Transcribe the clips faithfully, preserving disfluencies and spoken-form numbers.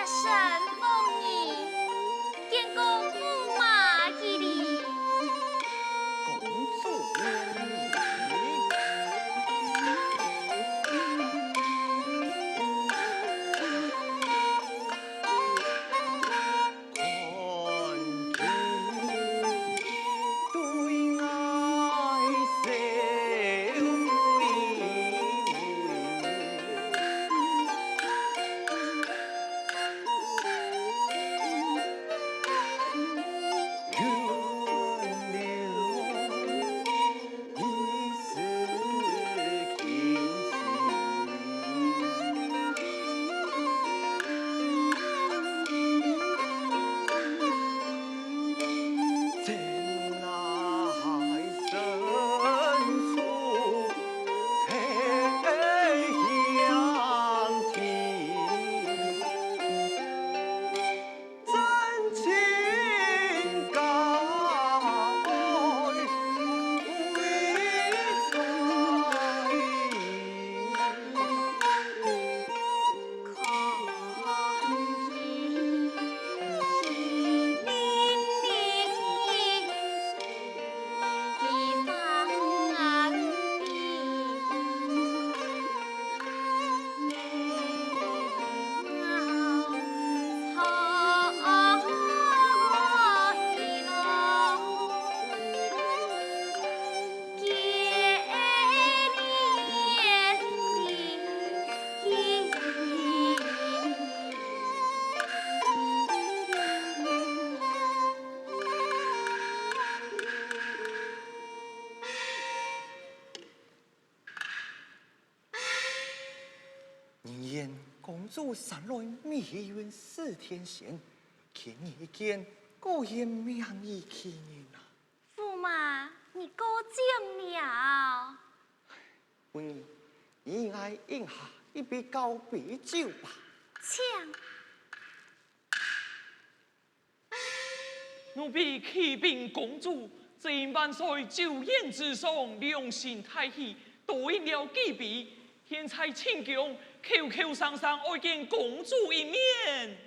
臣奉命，见过驸马一礼。公主免礼。人言公主生來美如四天仙，見你一見，果然名如其人啊！驸馬，你過獎了。文兒，你愛飲下一杯交杯酒吧。請。 奴婢啟稟公主，只因萬歲酒宴之上，良心大喜，多飲了幾杯，現在逞強，口口聲聲愛見公主一面。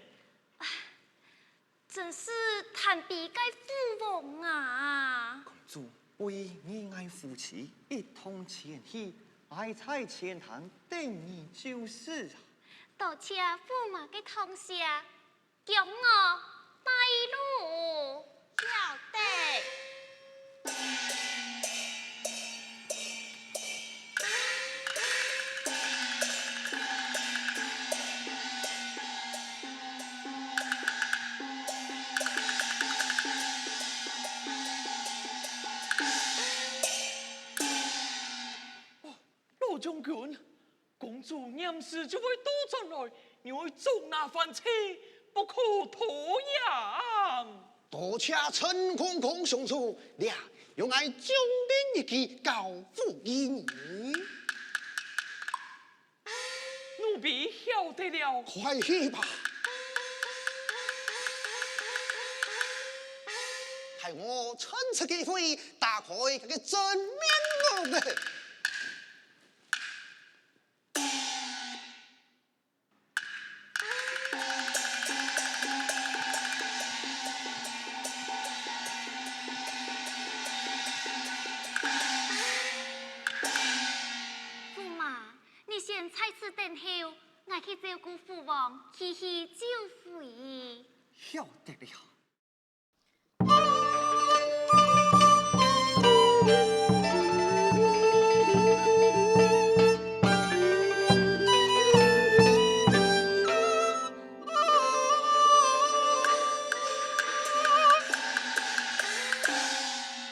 真是貪杯个父王啊！公主，不如你𠊎夫妻一同前去，哀在前堂等你就是啊。多謝驸馬个痛惜。 容我帶路。曉得。老将軍，公主黏時就會倒轉來，你愛捉拿犯罪，不可拖延。多謝陳公公相助，這容𠊎將令一句交付於你。奴婢曉得了。快去吧。待我趁此機會打開佢个真面目。 驸馬，你先在此等候，𠊎去照顧父王，去去就回。曉得了。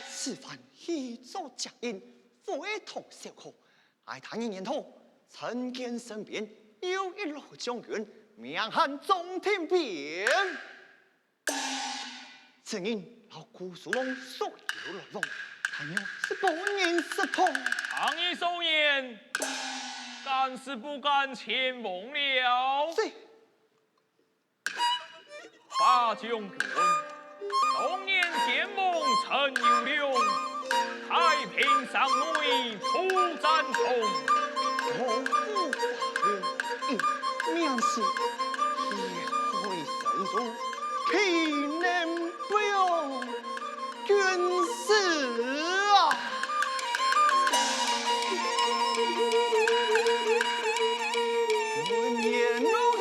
此番去做接應，非同小可。 𠊎聽人言道，陳建身邊有一老將軍，名喊張廷炳。此人摎姑蘇王素有來往，大約係本人失控。聽你所言，敢是不敢前往了？是。 八將軍，當年建王陳友谅，太平城內破戰中，我父華雄，名字葉漢手，岂能不用军师啊？闻言怒气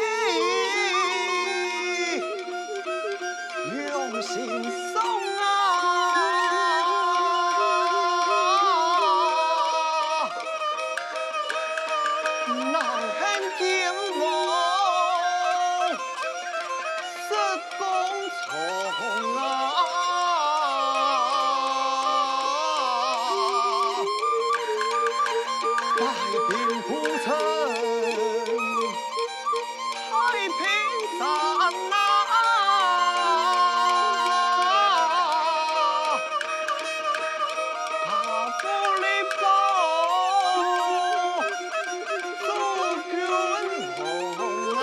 涌心上啊！难恨奸王 失公从啊！带兵屠城太平山啊！ 大步力保主君王啊！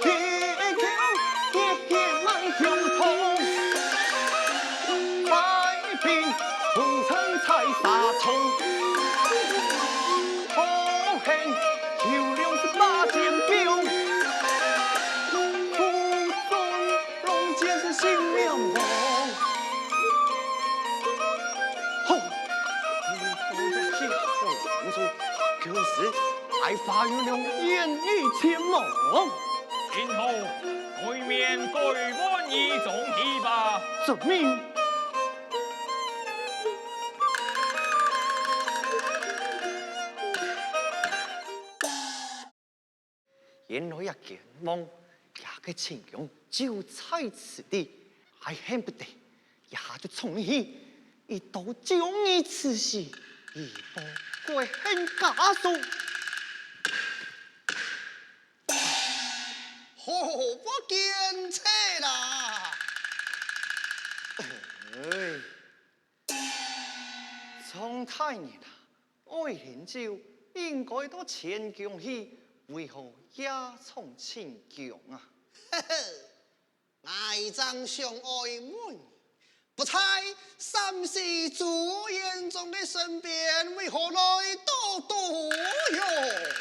地球节节万雄痛，百兵 屠城在沙场，好汉有粮食把战表，苦中long箭是性命亡。吼！你多一箭，我伸出，可是爱花有两眼与前望。今后，对面该万一中意吧。遵命。 原来啊，奸王，這个秦姜就在此地，𠊎恨不得一下就衝入去，一刀將你刺死，以報國恨家仇。好，不見車啦！哎， 張大人啊，愛喝酒應該到前宮去，為何夜唱秦姜啊？呵呵，𠊎正想愛問，不才三四朱元璋个身邊，為何來多多喲？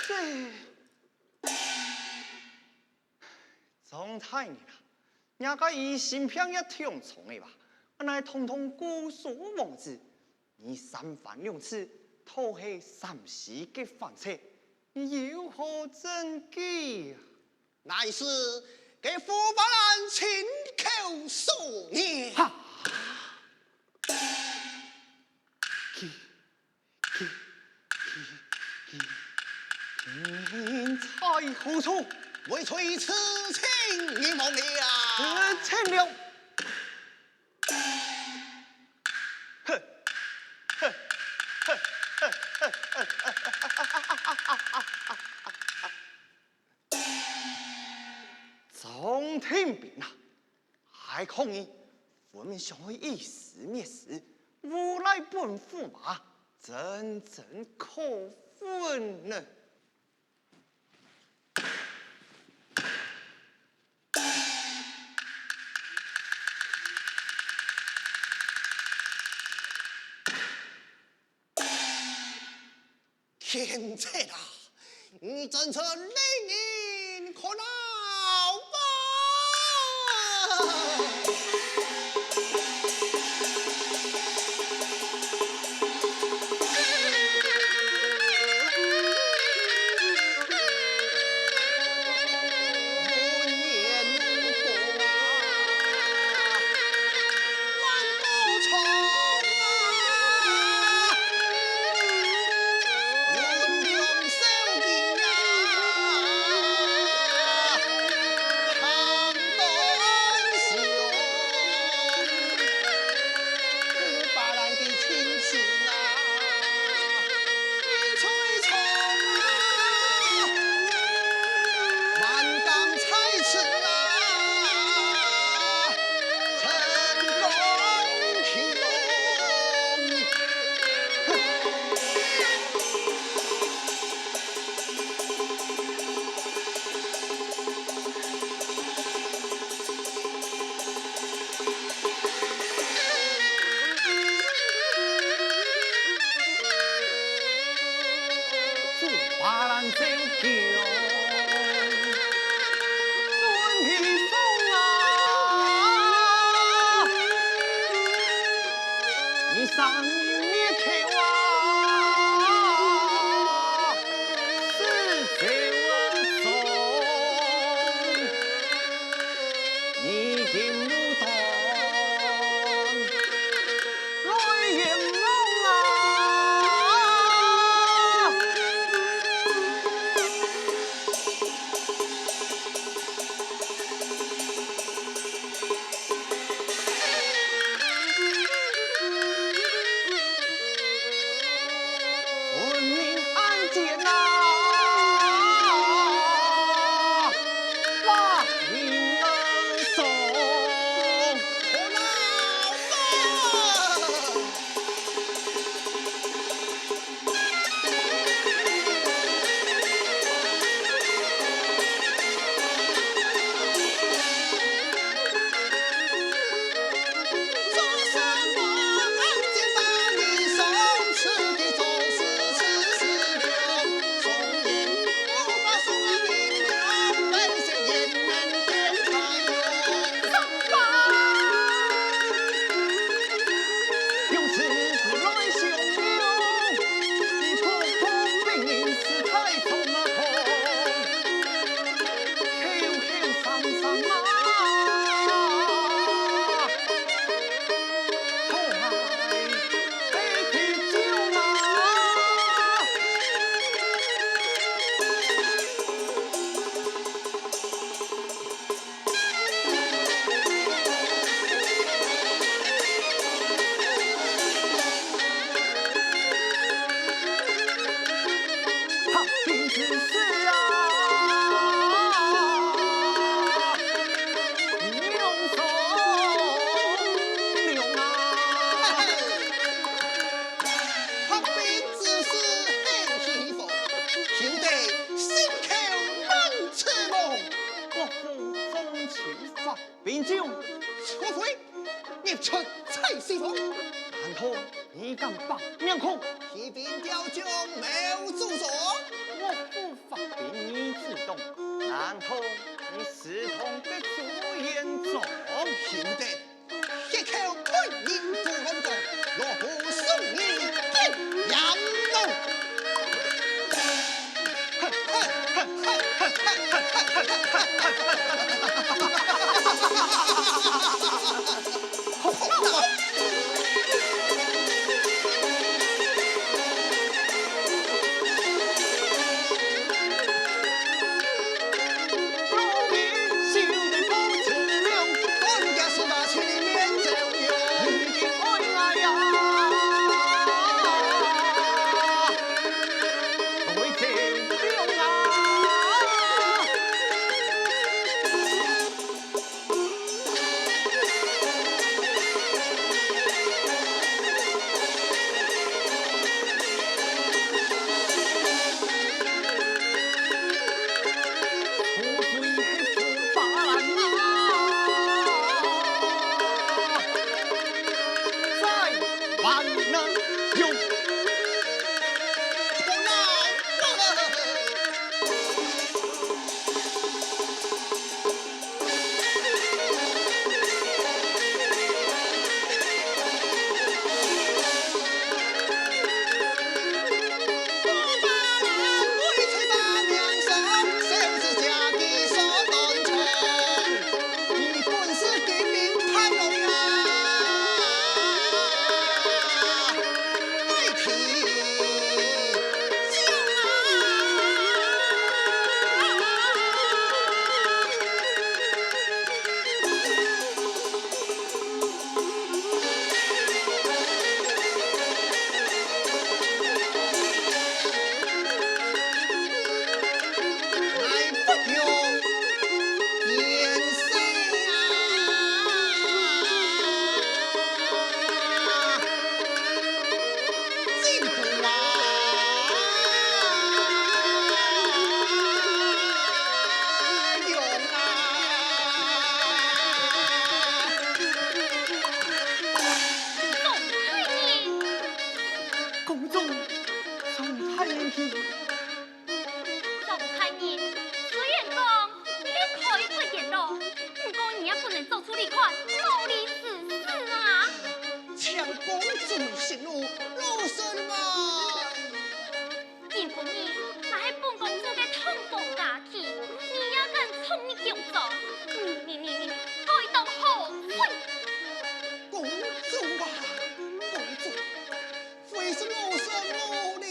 這，張大人啊，若个疑心病也忒重了吧？𠊎乃堂堂姑蘇王子， 你三番兩次討係三四个反賊，你有何證據啊？乃是該傅白蘭親口所言。哈！佢，佢，佢，佢，佢人在何處？為追此情你忘了？呃，清了。 張廷宾啊，𠊎看你分明想愛以死滅活，誣賴本駙馬，真正可恨呢！ 天策啊，你真是令人苦恼啊！生日灭口啊，是非文中，你应无端，来言望啊！ 分明暗箭啊，把人儿送。好啦，发兵之时，喊西风，休得心口望痴梦。国父中其发兵将，除非日出在西风。难道你敢把面孔？提兵调将，没有阻挡。国父发兵你主动，难道你私通得朱元璋？休得 一口吞银不乱讲，老夫送你进阳洞。不行路，老身嘛。今晡日乃係本公子个通房佳期，你也敢衝入宮中？你你你你，該當何罪？公主啊，公主，非是老身無禮，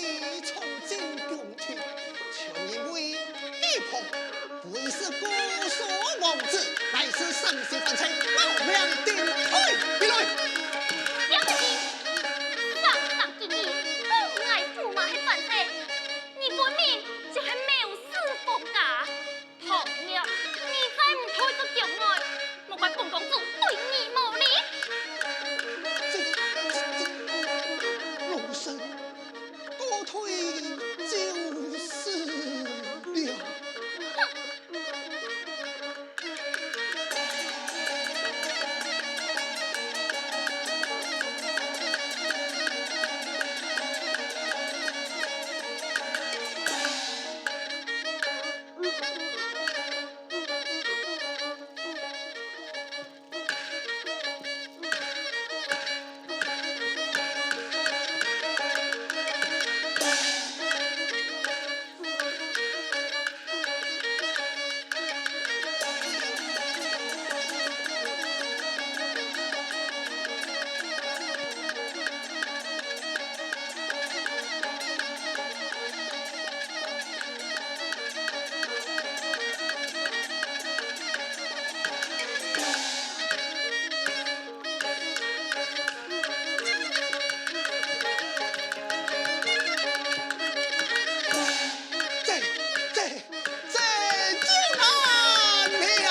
衝進宮廷，全因為 你婆，不是姑蘇王子，乃是山西范围冒名頂替。閉嘴！小子，三三幾日，講𠊎駙馬係反賊，你分明就係藐視皇家。唐若，你再毋退出宮外， 莫怪本公子對你無禮。這、這、這，老身告退就是了。哼！这、这、这就难了。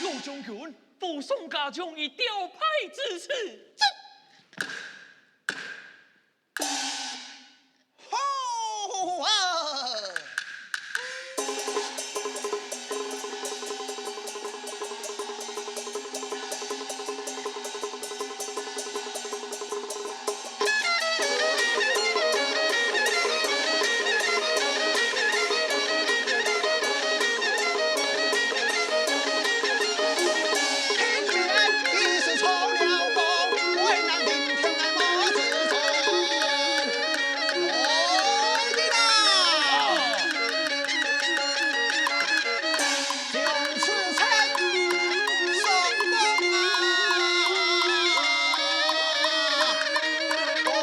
老将军，武松家将已调派至此。好啊！ 驸马，驸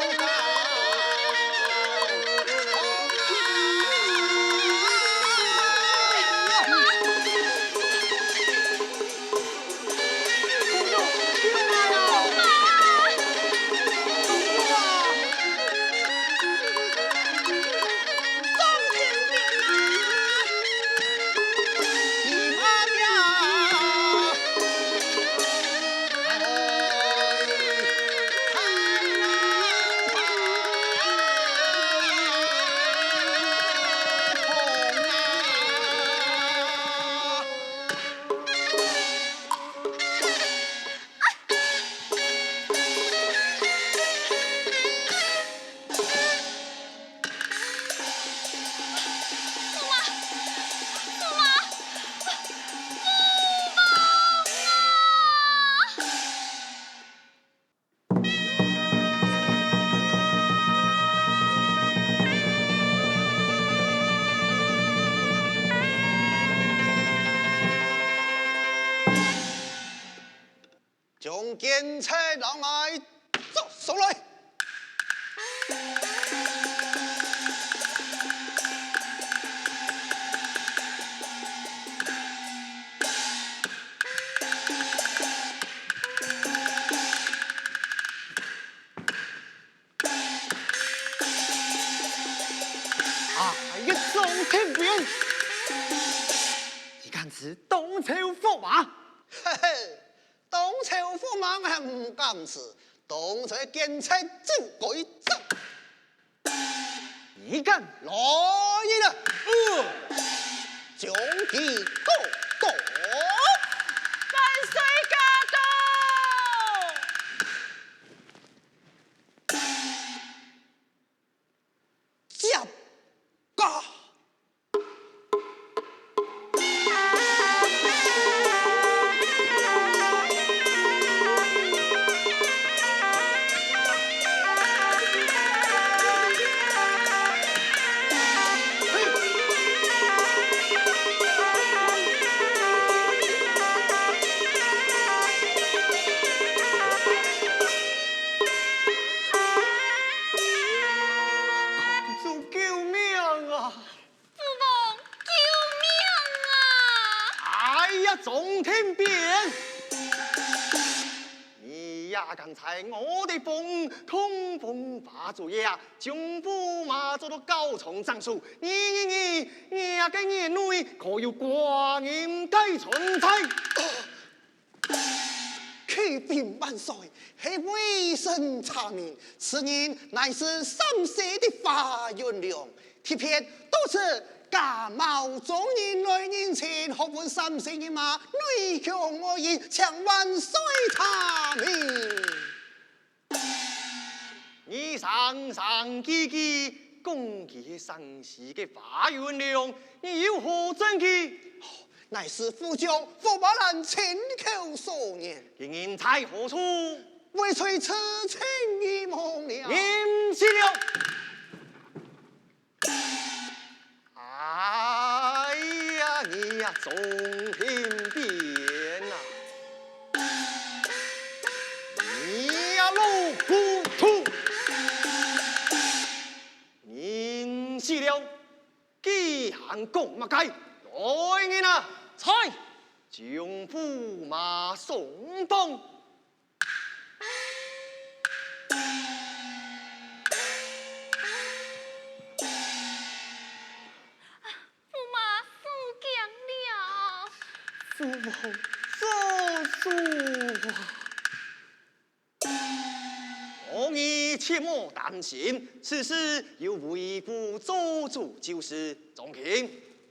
马，驸马啊！ 将奸贼狼来捉上来！啊，一张天平，一个係當朝駙馬。嘿嘿，當朝駙馬𠊎毋敢試，當朝奸賊就該走。你敢？來人啊！呃，將佢拖到。萬歲駕到！接駕。 救命啊！ 父王，救命啊！哎呀，張天變！你也敢在我个房通風花燭夜，將駙馬捉到校場斬首！你你你，你个眼內可有寡人个存在？ 啟稟萬歲，係微臣查明，此人乃係三世的華雲龍。特別到此假冒中人來迎親，學問三世一脈，內行外異，請萬歲查明。你聲聲句句講佢係三世个華雲龍，你有何證據？ 乃是副將駙馬蘭親口所言。佢人在何處？危在此，請遺忘了。人死了！哎呀，你呀，張天變啊！你呀，老糊塗！人死了！ 佢還講麼个？來人啊！在！將駙馬鬆綁！駙馬受驚了！父王做主啊！ 兒兒切莫擔心，此事有為父做主就是。張慶，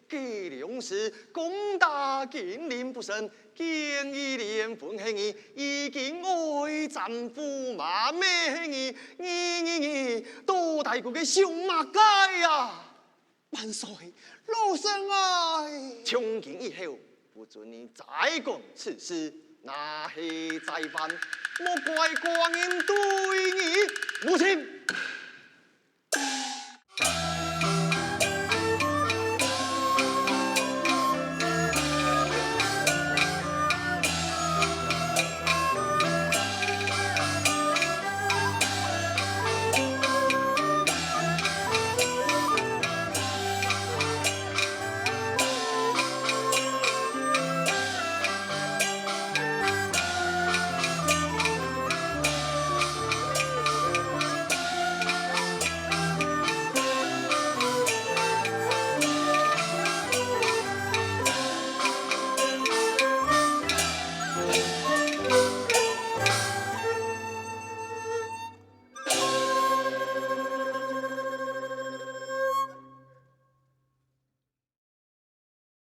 該兩時攻打金陵不成，見義聯婚係你，已經愛斬駙馬尾係你，你你你，到底佢个想麼个啊？ 萬歲，老臣哀！從今以後，不准你再講此事，若係再犯，莫怪寡人對你無情。